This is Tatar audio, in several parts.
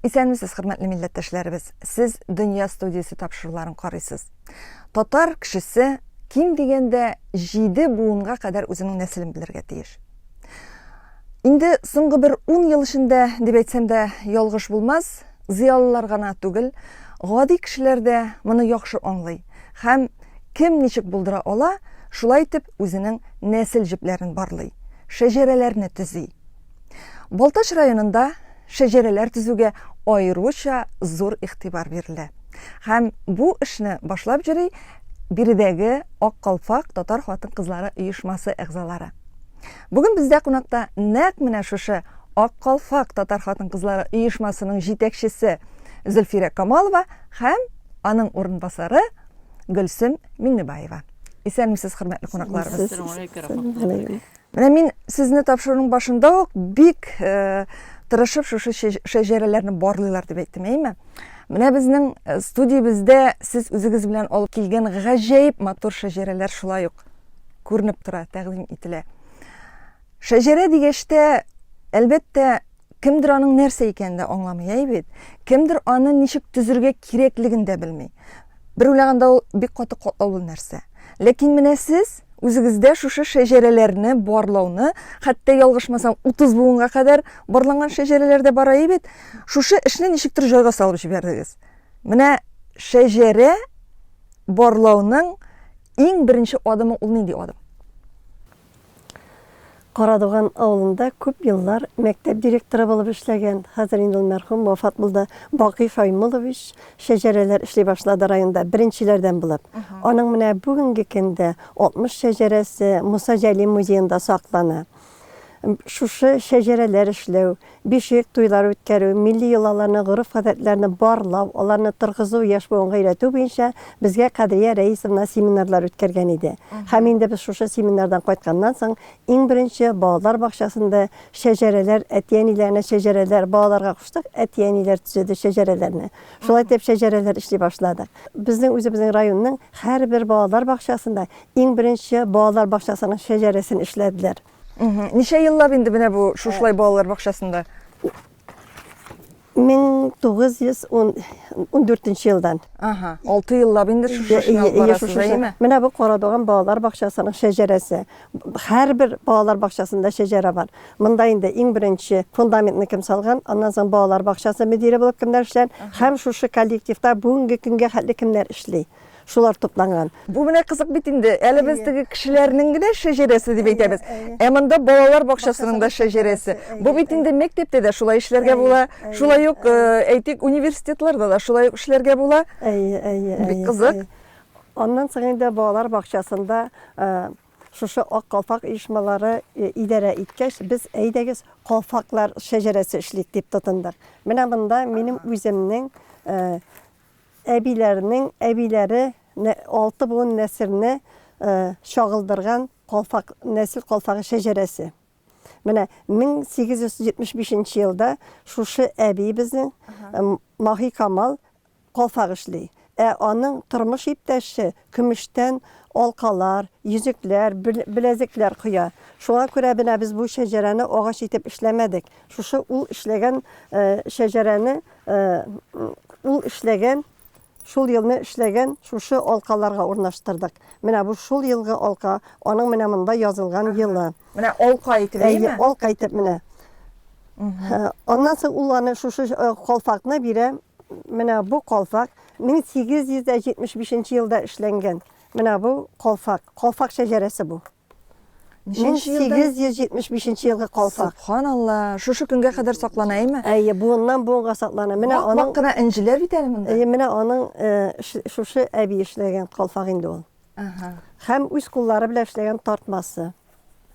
Исәнмесез, хөрмәтле милләттәшләребез! Сез Дөнья студиясе тапшыруларын карыйсыз. Татар кешесе ким дигәндә җиде буынга кадәр үзенең нәселен белергә тиеш. Инде соңгы бер ун ел эчендә, дип әйтсәм дә, ялгыш булмас, зыялылар гына түгел, гади кешеләр дә моны яхшы аңлый һәм кем ничек булдыра ала, шулай итеп үзенең нәсел җепләрен барлый, шәҗәрәләрне төзи. Балтач районында шәҗәрәләр төзүгә аеруча зур игътибар бирелә. Һәм бу эшне башлап йөри биредәге Ак калфак татар хатын-кызлары оешмасы әгъзалары. Бүген бездә кунакта нәкъ менә шушы Ак калфак татар хатын-кызлары оешмасының җитәкчесе Зөлфирә Камалова һәм аның урынбасары Гөлсем Миңнебаева. Исәнмесез, хөрмәтле кунакларыбыз. Менә мин сезне тапшыруның башында ук бик э, тырышып шушы шәҗәрәләрне барлыйлар дип әйттем, әйме? Менә безнең э, студиябездә сез үзегез белән алып килгән гаҗәеп матур шәҗәрәләр шулай ук күренеп тора, тәкъдим ителә. Шәҗәрә дигәч тә, әлбәттә, кемдер аның нәрсә икәнен дә аңламый, әй бит. Кемдер аны ничек төзергә кирәклеген дә белми. Бер уйлаганда ул бик каты катлаулы нәрсә. Ләкин менә сез үзегездә шушы шәҗәрәләрне барлауны, хәтта ялгышмасам, 30 буынга кадәр барланган шәҗәрәләр дә бар әй бит. Шушы эшне ничектер җайга салып җибәрдегез. Менә шәҗәрә барлауның иң беренче адымы ул нинди адым? Карадуган авылында күп еллар мәктәп директоры булып эшләгән, хәзер инде ул мәрхүм, вафат булды, Бакый Файмулович шәҗәрәләр эшли башлады районда, беренчеләрдән булып. Аның менә бүгенге көндә 60 шәҗәрәсе Муса Җәлил музеенда саклана. Шушы шәҗәрәләр эшләү, бишек туйлар үткәрү, милли йолаларны, гореф-гадәтләрне барлау, аларны торгызу, яшь буынга өйрәтү буенча безгә Кадрия Рәисовна семинарлар үткәргән иде. Һәм инде без шушы семинардан кайтканнан соң, иң беренче балалар бакчасында шәҗәрәләр, әти-әниләренә шәҗәрәләр, балаларга куштык, әти-әниләр төзеде шәҗәрәләрне. Шулай итеп шәҗәрәләр эшли башладык. Безнең үзебезнең районның һәрбер балалар бакчасында иң беренче балалар бакчасының шәҗәрәсен эшләделәр. Ничә еллап инде менә бу шушылай балалар бакчасында? 1914 елдан. Ага, 6 еллап инде шушы эшне алып барасыз, әйеме? Менә бу Карадуган балалар бакчасының шәҗәрәсе. Һәрбер балалар бакчасында шәҗәрә бар. Монда инде иң беренче фундаментны кем салган, аннан соң балалар бакчасы мөдире булып кемнәр эшләгән һәм шушы коллективта бүгенге көнгә хәтле кемнәр эшли. Шулар тупланган. Бу менә кызык бит инде. Әле без теге кешеләрнең генә шәҗәрәсе дип әйтәбез. Ә монда балалар бакчасының да шәҗәрәсе. Бу бит инде мәктәптә дә шулай эшләргә була. Шулай ук, э, әйтик, университетларда да шулай ук эшләргә була. Әйе, әйе, Бик кызык. Аннан соң инде балалар бакчасында э, шушы Ак калфак оешмалары э, идарә иткәч, без әйдәгез калфаклар шәҗәрәсе эшлик дип тотындык. Менә монда минем үземнең Әбиләрнең әбиләре алты буын нәселне чагылдырган калфак, нәсел калфагы шәҗәрәсе. Менә 1875 нче елда шушы әби безнең Маһи Камал калфак эшли. Ә аның тормыш иптәше көмештән алкалар, йөзекләр, беләзекләр коя. Шуңа күрә менә без бу шәҗәрәне агач итеп эшләмәдек. Шушы ул эшләгән шәҗәрәне Ул эшләгән, шул елны эшләгән шушы алкаларга урнаштырдык. Менә бу шул елгы алка, аның менә монда язылган елы. Менә алка итеп, әйеме? Әйе, алка итеп менә. Аннан соң ул аны шушы калфакны бирә. Менә бу калфак 1875 елда эшләнгән. Менә бу калфак, калфак шәҗәрәсе бу. Ничәнче елда? 1875 елгы калфак. Субханалла, шушы көнгә кадәр саклана, әйме? Әйе, буыннан буынга саклана. Менә аның Вак кына энҗеләр бит әле монда. Әйе, менә аның э, шушы әби эшләгән калфак инде ул. Ага. Һәм үз куллары белән эшләгән тартмасы.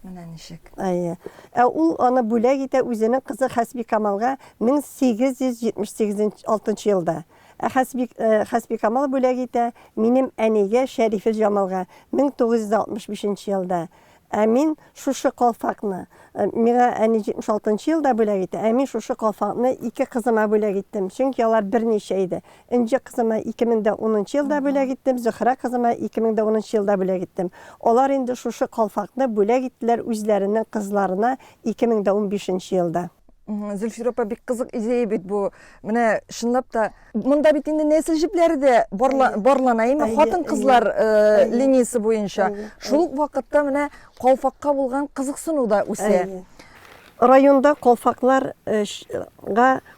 Менә ничек. Әйе. Ә ул аны бүләк итә үзенең кызы Хәсбикамалга 1878 елда. Ә Хәсби, Хәсбикамал бүләк итә минем әнигә Шәрифелҗамалга 1965 нче елда. Ә мин шушы калфакны, миңа әни 76 нчы елда бүләк итә, ә мин шушы калфакны ике кызыма бүләк иттем, чөнки алар берничә иде. Энҗе кызыма 2010 нчы елда бүләк иттем, Зөһрә кызыма 2010 нчы елда бүләк иттем. Алар инде шушы калфакны бүләк иттеләр үзләренең кызларына 2015 нче елда. Зөлфир апа, бик кызык идея бит бу. Менә чынлап та монда бит инде нәсел җепләре дә барлана, әйме? Хатын-кызлар э, линиясе буенча. Шул ук вакытта менә калфакка булган кызыксыну да үсә. Районда калфакларга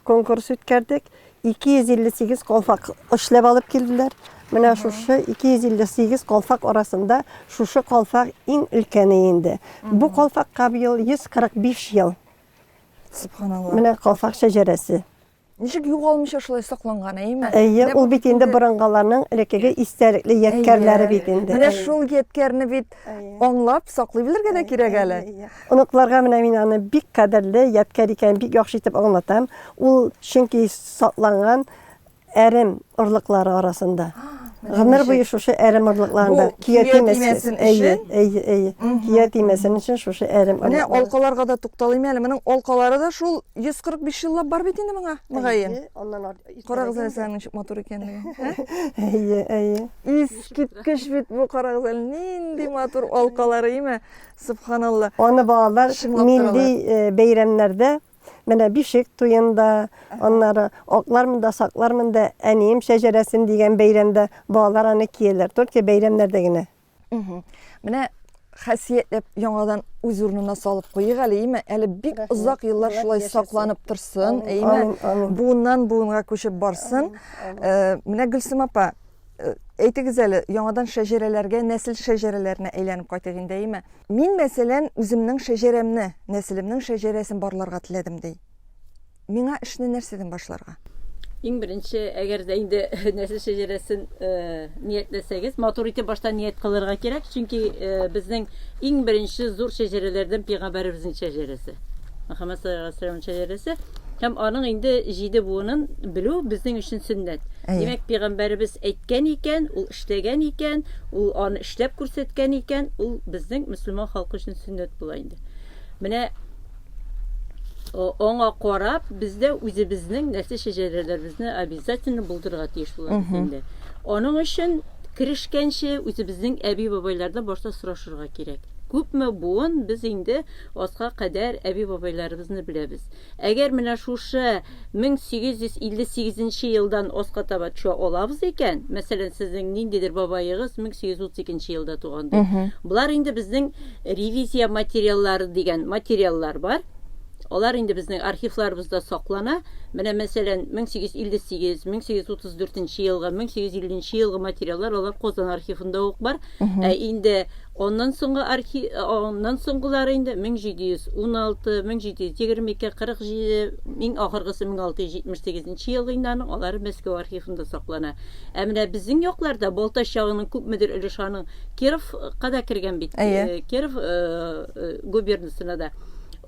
конкурс үткәрдек. 258 калфак эшләп алып килделәр. Менә шушы 258 калфак арасында шушы калфак иң өлкәне инде. Бу калфакка быел 145 ел. Субханалла. Менә калфак шәҗәрәсе. Ничек югалмыйча шулай сакланган, әйеме? Әйе, ул бит инде борынгыларның элеккеге истәлекле ядкәрләре бит инде. Менә шул ядкәрне бит аңлап саклый белергә дә кирәк әле. Оныкларга менә мин аны бик кадерле ядкәр икәнен бик яхшы итеп аңлатам. Ул чөнки сакланган әрем орлыклары арасында. Гомер буе шушы әрем орлыкларында көя тимәсен өчен. Әйе, әйе, көя тимәсен өчен шушы әрем Менә алкаларга да тукталыйм әле. Моның алкалары да шул 145 еллап бар бит инде моңа, мөгаен. Аннан артык. Карагыз әле сәнең ничек матур икәнлеген. Әйе, әйе. Искиткеч бит бу, карагыз әле, нинди матур алкалары, име? Субханалла. Аны балалар милли бәйрәмнәрдә Менә бишек туенда, аннары аклармын да, саклармын да әнием шәҗәрәсен дигән бәйрәмдә балалар аны кияләр. Только бәйрәмнәрдә генә. Менә хасиятләп яңадан үз урынына салып куйыйк әле, име? Әле бик озак еллар шулай сакланып торсын, әйме? Буыннан буынга күчеп барсын. Э, менә Гөлсем апа, э, әйтегез әле, яңадан шәҗәрәләргә, нәсел шәҗәрәләренә әйләнеп кайтыйк инде, әйме? Мин, мәсәлән, үземнең шәҗәрәмне, нәселемнең шәҗәрәсен барларга теләдем, ди. Миңа эшне нәрсәдән башларга? Иң беренче, әгәр дә инде нәсел шәҗәрәсен ниятләсәгез, матур итеп башта ният кылырга кирәк, чөнки безнең иң беренче зур шәҗәрәләрдән пәйгамбәребезнең шәҗәрәсе. Мөхәммәд саллаллаһу алейһи вәсәлләмнең шәҗәрәсе һәм аның инде җиде буынын белү безнең өчен сөннәт. Димәк, пәйгамбәребез әйткән икән, ул эшләгән икән, ул аны эшләп күрсәткән икән, ул безнең мөселман халкы өчен сөннәт була инде. Менә аңа карап, без дә үзебезнең нәсел шәҗәрәләребезне обязательно булдырырга тиеш булабыз инде. Аның өчен керешкәнче үзебезнең әби-бабайлардан башта сорашырга кирәк. Күпме буын без инде аска кадәр әби-бабайларыбызны беләбез. Әгәр менә шушы 1858 нче елдан аска таба төшә алабыз икән, мәсәлән, сезнең ниндидер бабаегыз 1832 нче елда туган ди. Болар инде безнең ревизия материаллары дигән материаллар бар. Алар инде безнең архивларыбызда саклана. Менә, мәсәлән, 1858, 1834 нче елгы, 1850 нче елгы материаллар алар Казан архивында ук бар. Ә инде Аннан соңгы архи аннан соңгылары инде 1716, 1722, 47, иң ахыргысы 1678 нче елгы инде аның, алары Мәскәү архивында саклана. Ә менә безнең якларда Балтач ягының күпмедер өлеше аның Кировка да кергән бит. Әйе. Киров губернасына да.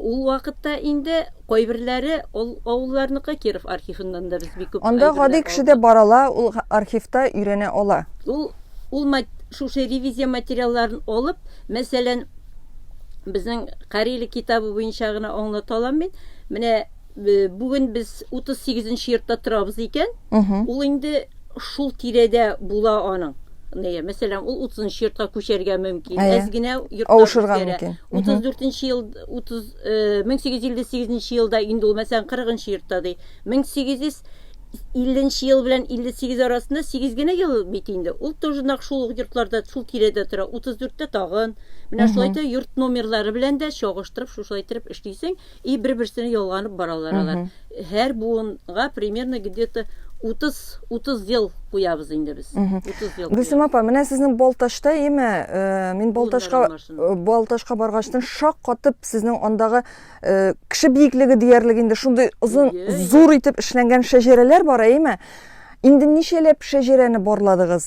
Ул вакытта инде кайберләре ул авылларныкы Киров архивыннан да без бик күп Анда гади әйберләр кеше дә алдык. бара ала, ул архивта өйрәнә ала. Ул Ул шушы ревизия материалларын алып, мәсәлән, безнең Карели китабы буенча гына аңлата алам мин. Менә э, бүген без 38 нче йортта торабыз икән, ул инде шул тирәдә була аның. Нее, мәсәлән, ул 30 нчы йортка күчәргә мөмкин. Әз генә йортлар Авышырга мөмкин. 34 нче ел 30 1858 нче елда инде ул мәсәлән 40 нчы йортта ди. 1800 50 нче ел белән 58 арасында 8 генә ел бит инде. Ул тоже нәкъ шул ук йортларда, шул тирәдә тора. 34-тә тагын. Менә шулай итеп йорт номерлары белән дә чагыштырып, шушылай итеп эшлисең. И бер-берсенә ялганып баралар алар. Һәр буынга примерно где-то 30 30 ел куябыз инде без. 30 ел. Гөлсем апа, менә сезнең Балтачта, әйеме, э, мин Балтачка э, Балтачка баргачтын шак катып сезнең андагы Э, кеше биеклеге диярлек инде шундый озын зур итеп эшләнгән шәҗәрәләр бар әйеме инде ничәләп шәҗәрәне барладыгыз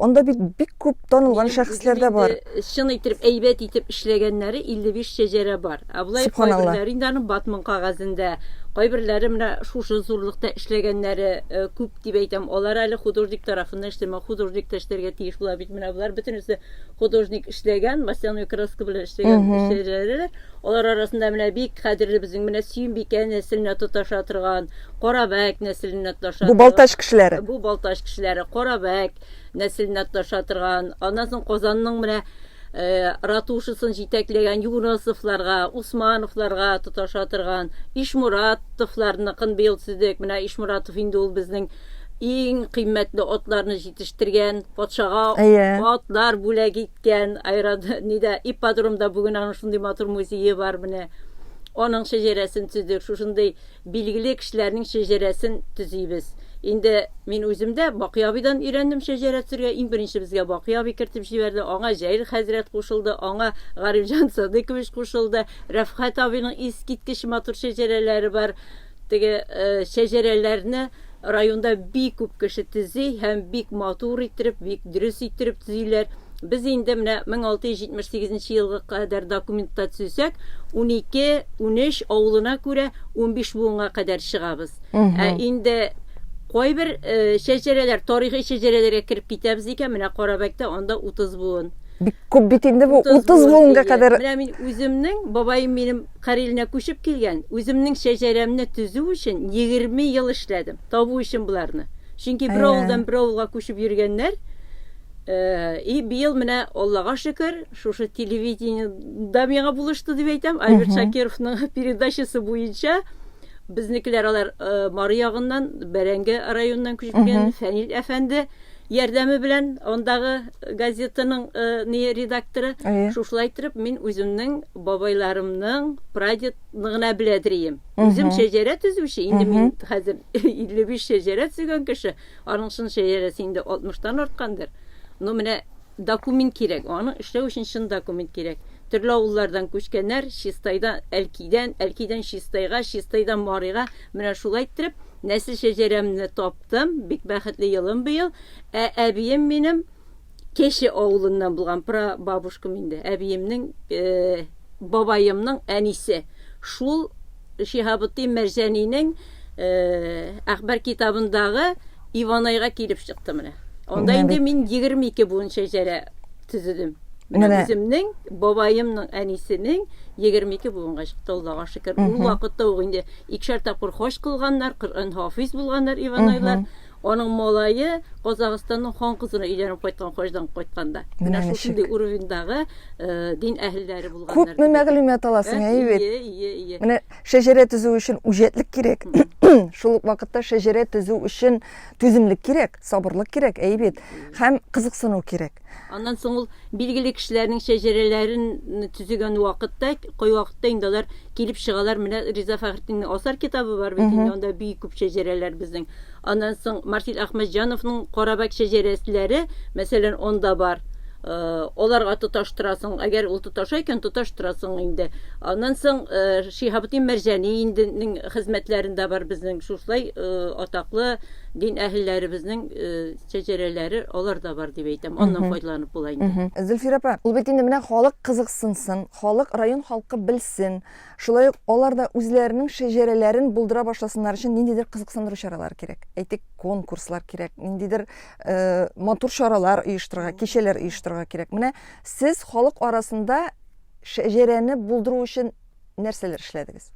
анда бит бик күп танылган шәхесләр дә бар чын итеп әйбәт итеп эшләгәннәре 55 шәҗәрә бар ә болай кайберләре инде аның батман кәгазендә кайберләре менә шушы зурлыкта эшләгәннәре э, күп дип әйтәм алар әле художник тарафыннан эшләмә художник та эшләргә тиеш була бит менә болар бөтенесе художник эшләгән масляной краска белән эшләгән шәҗәрәләр Алар арасында менә бик кадерле безнең менә Сөембикә нәселенә тоташа торган, Карабәк нәселенә тоташа Бу Балтач кешеләре. Бу Балтач кешеләре, Карабәк нәселенә тоташа торган. Аннан соң Казанның менә Ратушасын җитәкләгән Юнысовларга, Усмановларга тоташа торган Ишмуратовларныкын быел төзедек. Менә Ишмуратов инде ул безнең иң кыйммәтле атларны җитештергән, патшага атлар бүләк иткән. Айрат нидә ипподромда бүген аның шундый матур музее бар менә. Аның шәҗәрәсен төзедек. Шушындый билгеле кешеләрнең шәҗәрәсен төзибез. Инде мин үзем дә Бакый абыйдан өйрәндем шәҗәрә төзергә. Иң беренче безгә Бакый абый кертеп җибәрде. Аңа Җәлил хәзрәт кушылды, аңа Гарифҗан Садыйкович кушылды. Рәфхәт абыйның искиткеч матур шәҗәрәләре бар. Теге шәҗәрәләрне районда бик күп кеше төзи һәм бик матур иттереп, бик дөрес иттереп төзиләр. Без инде менә 1678 нче елгы кадәр документта төзесәк, 12, 13 авылына күрә 15 буынга кадәр чыгабыз. Ә инде кайбер э, шәҗәрәләр, тарихи шәҗәрәләргә кереп китәбез икән, менә Карабәктә анда 30 буын. Бик күп бит инде бу 30 буынга кадәр. Менә мин үземнең бабаем минем Кариленә күчеп килгән, үземнең шәҗәрәмне төзү өчен 20 ел эшләдем, табу өчен боларны. Чөнки бер авылдан бер авылга күчеп йөргәннәр. Э, и быел менә Аллага шөкер, шушы телевидениедә миңа булышты дип әйтәм. Альберт Шакировның передачасы буенча безнекеләр алар э, Мары ягыннан, Бәрәңге районыннан күчеп килгән Фәнил әфәнде ярдәме белән андагы газетаның э, не редакторы шушылай иттереп мин үземнең бабайларымның прадедны гына беләдер идем. Үзем шәҗәрә төзүче, инде мин хәзер 55 шәҗәрә төзегән кеше. Аның чын шәҗәрәсе инде 60-тан арткандыр. Ну, менә документ кирәк. Аны эшләү өчен чын документ кирәк. Төрле авыллардан күчкәннәр, Чистайдан, Әлкидән, Әлкидән Чистайга, Чистайдан Марыйга. Менә шулай иттереп, нәсел шәҗәрәмне таптым. Бик бәхетле елым быел. Ә әбием минем Кеше авылыннан булган прабабушкам инде, әбиемнең, э, бабаемның әнисе. Шул Шиһабетдин Мәрҗанинең э, Әхбар китабындагы Иванайга килеп чыкты менә. Анда инде мин 22 буын шәҗәрә төзедем. Менә үземнең бабаемның әнисенең 22 буынга чыкты, Аллага шөкер. Ул вакытта ук инде икешәр тапкыр хаҗ кылганнар, Коръән хафиз булганнар Иванайлар. Аның малае Казахстанның хан кызына өйләнеп кайткан хаҗдан кайтканда. Менә шушындый уровеньдагы э, дин әһелләре булганнар. Күпме мәгълүмат аласың, әйе бит? Ие, ие, ие. Менә шәҗәрә төзү өчен үҗәтлек кирәк. Шул ук вакытта шәҗәрә төзү өчен түземлек кирәк, сабырлык кирәк, әйе бит? Һәм кызыксыну кирәк. Аннан соң ул билгеле кешеләрнең шәҗәрәләрен төзегән вакытта, кайвакытта инде алар килеп чыгалар. Менә Риза Фәхретдиннең Асар китабы бар бит инде, анда бик күп шәҗәрәләр безнең. Аннан соң Марсил Әхмәтҗановның Карабәк шәҗәрәселәре, мәсәлән, анда бар. Э, аларга тоташтырасың. Әгәр ул тоташа икән, тоташтырасың инде. Аннан соң э, Шиһабетдин Мәрҗани инденең хезмәтләрендә бар безнең шушылай э, атаклы дин әһелләребезнең шәҗәрәләре алар да бар дип әйтәм. Аннан файдаланып була инде. Зөлфирә апа, ул бит инде менә халык кызыксынсын, халык, район халкы белсен. Шулай ук алар да үзләренең шәҗәрәләрен булдыра башласыннар өчен ниндидер кызыксындыру чаралары кирәк. Әйтик, конкурслар кирәк, ниндидер э, матур чаралар оештырырга, кичәләр оештырырга кирәк. Менә сез халык арасында шәҗәрәне булдыру өчен нәрсәләр эшләдегез?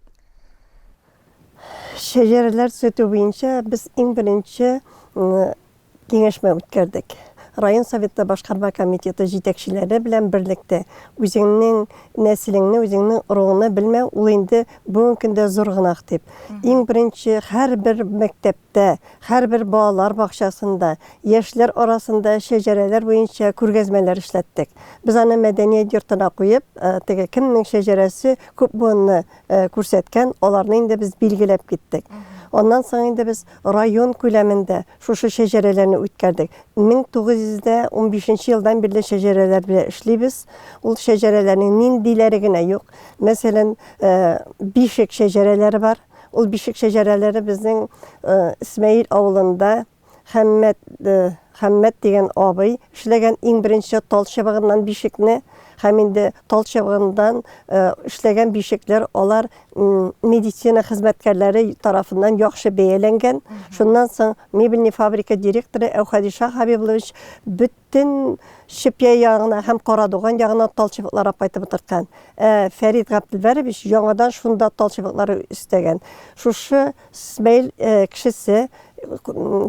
Шәҗәрәләр төзетү буенча без иң беренче киңәшмә үткәрдек. Район Советы башкарма комитеты җитәкчеләре белән берлектә үзеңнең нәселеңне, үзеңнең ыруыңны белмәү ул инде бүгенге көндә зур гөнаһ дип. Иң беренче һәрбер мәктәптә, һәрбер балалар бакчасында, яшьләр арасында шәҗәрәләр буенча күргәзмәләр эшләттек. Без аны мәдәният йортына куеп, теге кемнең шәҗәрәсе күп буынны күрсәткән, аларны инде без билгеләп киттек. Аннан соң инде без район күләмендә шушы шәҗәрәләрне үткәрдек. 1915 елдан бирле шәҗәрәләр белән эшлибез. Ул шәҗәрәләрнең ниндиләре генә юк. Мәсәлән, бишек шәҗәрәләре бар. Ул бишек шәҗәрәләре безнең Исмәил авылында Хәммәт, Хәммәт дигән абый эшләгән иң беренче тал чыбыгыннан бишекне һәм инде тал чыбыгыннан эшләгән бишекләр алар медицина хезмәткәрләре тарафыннан яхшы бәяләнгән. Шуннан соң мебельный фабрика директоры Әүхәдиша Хабибуллович бөтен Чепья ягына һәм Карадуган ягына тал чыбыклары алып кайтып утырткан. Ә Фәрит Габделбәрович яңадан шунда тал чыбыклары өстәгән. Шушы Смәел кешесе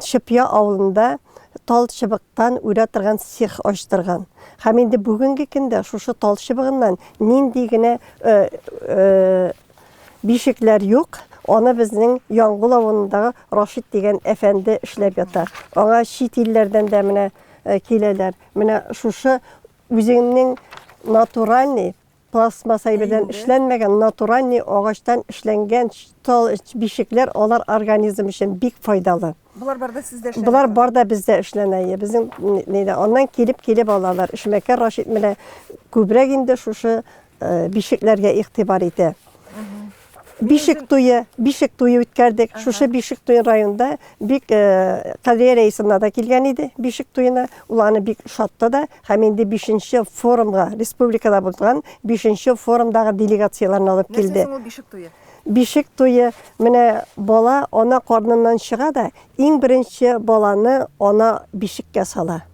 Чепья авылында тал чыбыктан үрә торган цех ачтырган. Һәм инде бүгенге көндә шушы тал чыбыгыннан нинди генә бишекләр юк, аны безнең Яңгул авылындагы Рашит дигән әфәнде эшләп ята. Аңа чит илләрдән дә менә киләләр. Менә шушы үзеңнең натуральный пластмасс әйбердән эшләнмәгән, натуральный агачтан эшләнгән тал бишекләр алар организм өчен бик файдалы. Болар бар да сездә эшләнә. Болар бар да бездә эшләнә. Безнең нидә аннан килеп-килеп алалар. Эшмәкәр Рашид менә күбрәк инде шушы бишекләргә игътибар итә. Бишек туе, бишек туе үткәрдек. Шушы бишек туен районда бик Кадрия Рәисовна да килгән иде бишек туена. Ул аны бик ошатты да һәм инде бишенче форумга, республикада булган бишенче форумдагы делегацияләрне алып килде. Нәрсә соң ул бишек туе? Бишек туе, менә бала ана карныннан чыга да, иң беренче баланы ана бишеккә сала.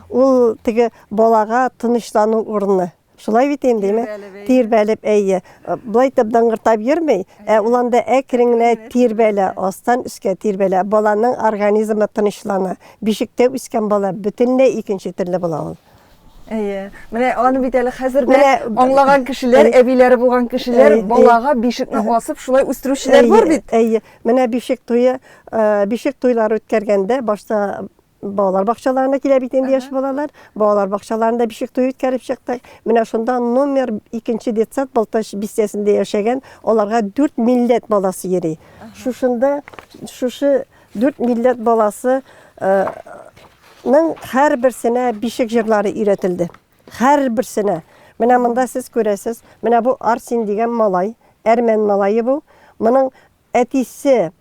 Ул теге балага тынычлану урыны. Шулай бит инде, әйме? Тирбәлеп, әйе. Болай итеп дыңгыртап йөрми, ә ул анда әкрен генә тирбәлә, астан өскә тирбәлә. Баланың организмы тынычлана. Бишектә үскән бала бөтенләй икенче төрле була ул. Әйе. Менә аны бит әле хәзер дә аңлаган кешеләр, әбиләре булган кешеләр балага бишекне асып шулай үстерүчеләр бар бит. Әйе. Менә бишек туе, бишек туйлары үткәргәндә башта балалар бакчаларына килә бит инде яшь балалар. Балалар бакчаларында бишек туе үткәреп чыктык. Менә шунда номер икенче детсад Балтач бистәсендә яшәгән, аларга дүрт милләт баласы йөри. Шушында шушы дүрт милләт баласы ның һәрберсенә бишек җырлары өйрәтелде. Һәрберсенә. Менә монда сез күрәсез, менә бу Арсин дигән малай, әрмән малае бу. Моның әтисе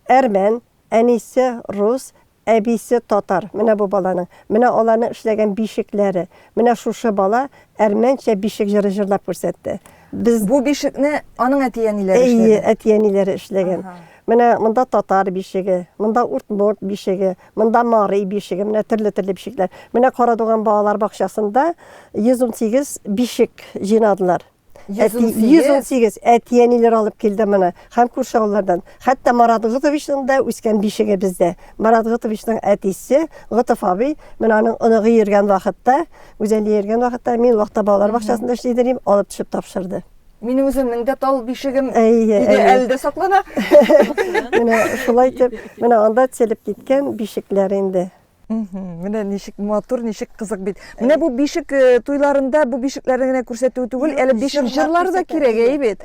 әрмән, әнисе рус, әбисе татар. Менә бу баланың. Менә аларның эшләгән бишекләре. Менә шушы бала әрмәнчә бишек җыры җырлап күрсәтте. Без Бу бишекне аның әти-әниләре эшләгән. Әйе, әти-әниләре эшләгән. Менә монда татар бишеге, монда удмурт бишеге, монда мари бишеге, менә төрле-төрле бишекләр. Менә Карадуган балалар бакчасында 118 бишек җыйнадылар. 118 әти-әниләр алып килде моны һәм күрше авыллардан. Хәтта Марат Готовичның да үскән бишеге бездә. Марат Готовичның әтисе Готов абый, менә аның оныгы йөргән вакытта, Гүзәлия йөргән вакытта, мин вакытта балалар бакчасында эшли идем, алып төшеп тапшырды. Минем үземнең дә тал бишегем өйдә әле дә саклана. Менә шулай итеп, менә анда төзелеп киткән бишекләр инде. Менә ничек матур, ничек кызык бит. Менә бу бишек э, туйларында бу бишекләрне генә күрсәтү түгел, әле бишек җырлары да кирәк, әйе бит.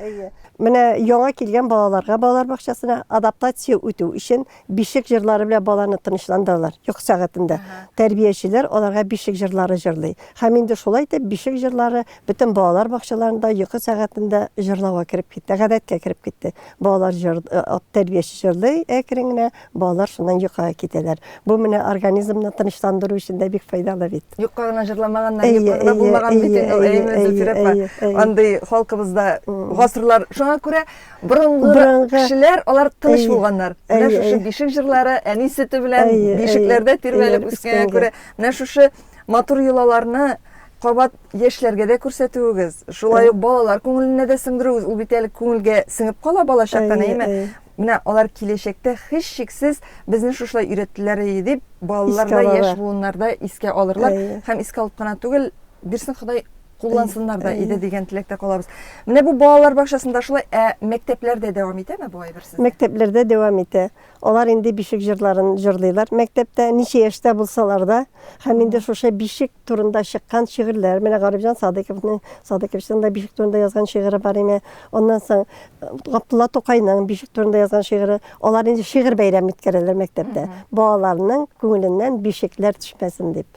Менә яңа килгән балаларга балалар бакчасына адаптация үтү өчен бишек җырлары белән баланы тынычландыралар йокы сәгатендә. Тәрбиячеләр аларга бишек җырлары җырлый. Һәм инде шулай итеп бишек җырлары бөтен балалар бакчаларында йокы сәгатендә җырлауга кереп китте, гадәткә кереп китте. Балалар җыр, э, тәрбияче җырлый әкрен генә, Балалар шуннан йокыга китәләр. Бу менә организмны тынычландыру өчен дә бик файдалы бит. Юкка гына җырламаганнар, юкка гына булмаган бит инде ул, әйеме, Зөлфирә апа? Андый халкыбызда гасырлар. Шуңа күрә борынгы кешеләр алар тыныч булганнар. Менә шушы бишек җырлары, әни сөте белән бишекләрдә тирбәлеп үскәнгә күрә, менә шушы матур йолаларны кабат яшьләргә дә күрсәтүегез, шулай ук балалар күңеленә дә сеңдерүегез, ул бит әле күңелгә сеңеп кала балачактан, әйеме? Менә алар киләчәктә һичшиксез безне шушылай өйрәттеләр и дип балалар да, яшь буыннар да искә алырлар. Һәм искә алып кына түгел, бирсен Ходай, куллансыннар да иде дигән теләктә калабыз. Менә бу балалар бакчасында шулай, ә мәктәпләрдә дәвам итәме бу әйбер сездә? Мәктәпләрдә дәвам итә. Алар инде бишек җырларын җырлыйлар мәктәптә, ничә яшьтә булсалар да. Һәм инде шушы бишек турында чыккан шигырьләр. Менә Гарифҗан Садыйковның, Садыйковичның да бишек турында язган шигыре бар име. Аннан соң э, Габдулла Тукайның бишек турында язган шигыре. Алар инде шигырь бәйрәме үткәрәләр мәктәптә. Балаларның күңеленнән бишекләр төшмәсен дип.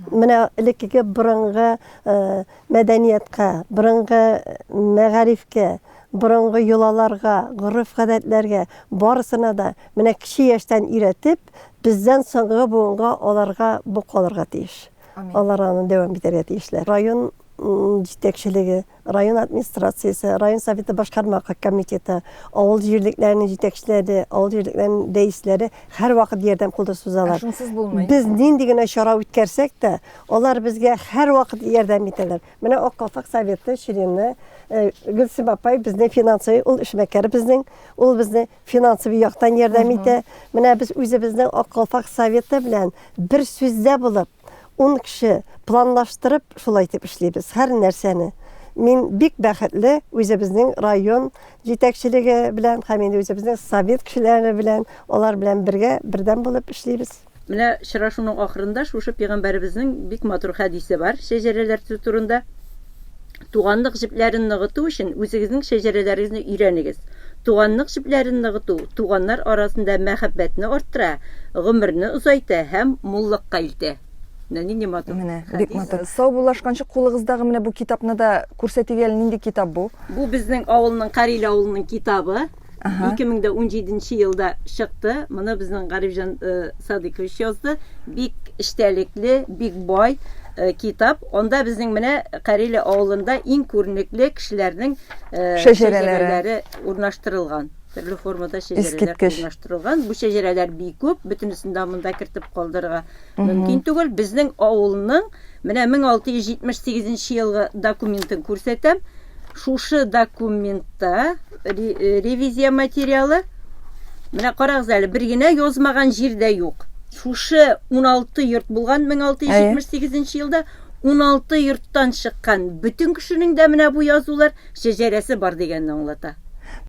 Менә элеккеге борынгы э, мәдәниятка, борынгы мәгарифкә, борынгы йолаларга, гореф-гадәтләргә барысына да менә кече яшьтән өйрәтеп, Бездән соңгы буынга аларга бу калырга тиеш. Алар аны дәвам итәргә тиешләр. Район җитәкчелеге, район администрациясе, район советы башкарма комитеты, авыл җирлекләренең җитәкчеләре, авыл җирлекләренең рәисләре һәрвакыт ярдәм кулы сузалар. Ә шунсыз булмый. Без нинди генә чара үткәрсәк тә, алар безгә һәрвакыт ярдәм итәләр. Менә Ак калфак советы члены Гөлсем апай безнең финансовый, ул эшмәкәр безнең, ул безне финансовый яктан ярдәм итә. Менә без үзебезнең Ак калфак советы белән бер сүздә булып, ун кеше планлаштырып шулай итеп эшлибез һәр нәрсәне. Мин бик бәхетле үзебезнең район җитәкчелеге белән һәм инде үзебезнең совет кешеләре белән, алар белән бергә бердәм булып эшлибез. Менә очрашуның ахырында шушы пәйгамбәребезнең бик матур хәдисе бар, шәҗәрәләр төзү турында. Туганлык җепләрен ныгыту өчен үзегезнең шәҗәрәләрегезне өйрәнегез. Туганлык җепләрен ныгыту туганнар арасында мәхәббәтне арттыра, гомерне озайта һәм муллыкка илтә. Менә нинди матур Менә, бик хәдис. матур. Саубуллашканчы кулыгыздагы менә бу китапны да күрсәтик әле, нинди китап бу? Бу безнең авылның, Кариле авылының китабы. 2017 елда чыкты. Моны безнең Гарифҗан э, Садыкович язды. Бик эчтәлекле, бик бай э, китап. Анда безнең менә Кариле авылында иң күренекле кешеләрнең э, шәҗәрәләре урнаштырылган. Төрле формада шәҗәрәләр урнаштырылган. Бу шәҗәрәләр бик күп, бөтенесен дә монда кертеп калдырырга мөмкин түгел. Безнең авылның Менә 1678 елгы документын күрсәтәм. Шушы документта э, ревизия материалы. Менә карагыз әле, бер генә язмаган җир дә юк. Шушы 16 йорт булган 1678 елда 16 йорттан чыккан бөтен кешенең дә менә бу язулар шәҗәрәсе бар дигәнне аңлата.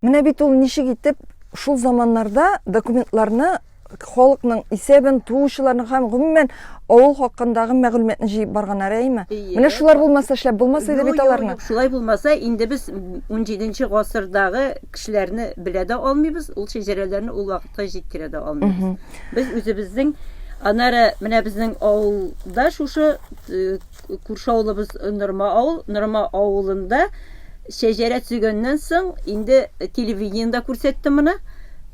Менә бит ул ничек итеп шул заманнарда документларны халыкның исәбен, туучыларның һәм гомумән авыл хакындагы мәгълүматны җыеп барганнар, әйеме? Менә шулар булмаса эшләп булмас иде бит аларны. Юк, шулай булмаса, инде без 17 гасырдагы кешеләрне белә дә алмыйбыз, ул шәҗәрәләрне ул вакытка җиткерә дә алмыйбыз. Без үзебезнең аннары менә безнең авылда шушы э, күрше авылыбыз Норма авыл, Норма авылында шәҗәрә төзегәннән соң инде телевидениедә күрсәтте моны.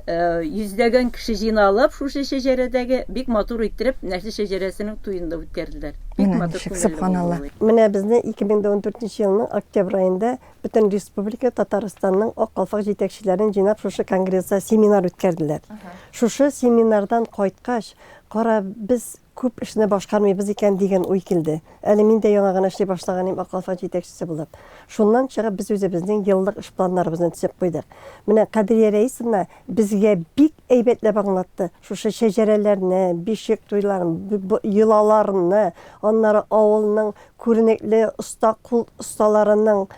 Э, йөзләгән кеше җыйналып, шушы шәҗәрәдәге бик матур иттереп нәсел шәҗәрәсенең туен да үткәрделәр. Бик Менә матур ничек, күңелле сөбханалла. булды. Менә безне 2014 елның октябрь аенда бөтен республика Татарстанның Ак калфак җитәкчеләрен җыйнап шушы конгресста семинар үткәрделәр. Шушы семинардан кайткач, кара, без Күп эшне башкармыйбыз икән дигән уй килде. Әле мин дә яңа гына эшли башлаган идем Ак калфак җитәкчесе булып. Шуннан чыгып без үзебезнең еллык эш планнарыбызны төзеп куйдык. Менә Кадрия Рәисовна безгә бик әйбәтләп аңлатты. Шушы шәҗәрәләрне, бишек туйларын, йолаларны, аннары авылның күренекле оста кул осталарының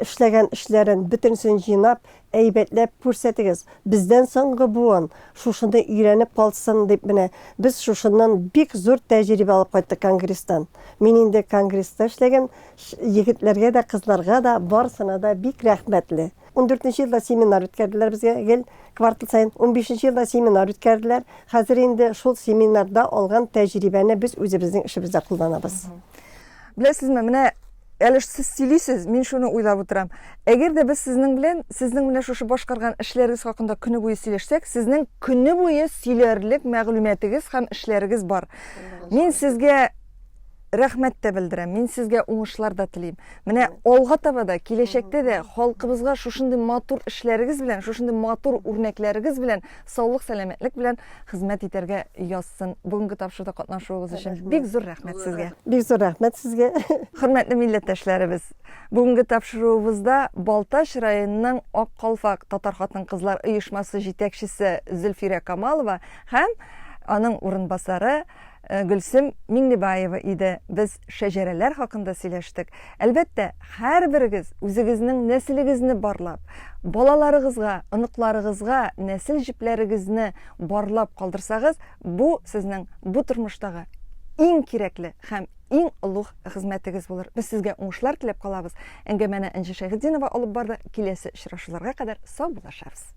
эшләгән эшләрен бөтенесен җыйнап, Әйбәтләп күрсәтегез, бездән соңгы буын шушыны өйрәнеп калсын дип менә без шушыннан бик зур тәҗрибә алып кайттык конгресстан. Мин инде конгресста эшләгән егетләргә дә, кызларга да, барысына да бик рәхмәтле. Ундүртенче елда семинар үткәрделәр безгә гел квартал саен. Унбишенче елда семинар үткәрделәр. Хәзер инде шул семинарда алган тәҗрибәне без үзебезнең эшебездә кулланабыз. Беләсезме, менә Әле сез сөйлисез, мин шуны уйлап утырам. Әгәр дә без сезнең белән, сезнең менә шушы башкарган эшләрегез хакында көне буе сөйләшсәк, сезнең көне буе сөйләрлек мәгълүматыгыз һәм эшләрегез бар. Мин сезгә рәхмәт тә белдерәм, мин сезгә уңышлар да телим. Менә алга таба да, киләчәктә дә халкыбызга шушындый матур эшләрегез белән, шушындый матур үрнәкләрегез белән, саулык, сәламәтлек белән хезмәт итәргә язсын. Бүгенге тапшыруда катнашуыгыз өчен бик зур рәхмәт сезгә. Бик зур рәхмәт сезгә. Хөрмәтле милләттәшләребез, бүгенге тапшыруыбызда Балтач районының Ак калфак татар хатын-кызлар оешмасы җитәкчесе Зөлфирә Камалова һәм аның урынбасары э, Гөлсем Миңнебаева иде. Без шәҗәрәләр хакында сөйләштек. Әлбәттә, һәрберегез үзегезнең нәселегезне барлап, балаларыгызга, оныкларыгызга нәсел җепләрегезне барлап калдырсагыз, бу сезнең бу тормыштагы иң кирәкле һәм иң олуг хезмәтегез булыр. Без сезгә уңышлар теләп калабыз. Әңгәмәне Энҗе Шәйхетдинова алып барды. Киләсе очрашуларга кадәр саубуллашабыз.